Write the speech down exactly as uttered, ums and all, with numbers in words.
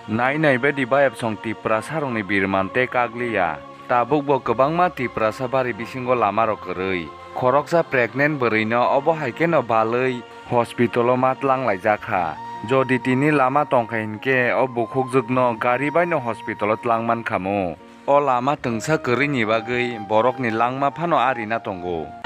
Nai nai badi bayapsong Tiprasarokni birman tei kakliya. Tabukbo kwbangma Tiprasa bari bisingo lamarok kwrwi. Khoroksa pregnant bwrwino obo hai kheno balwi hospitalo ma tlang laijak kha. Jodi tini lama tongkha hinkhe o bukhukjwkno gari baino hospitalo tlang man khamu. O lama twngsa kwrwini bagwi borokni langma phano arina tongo.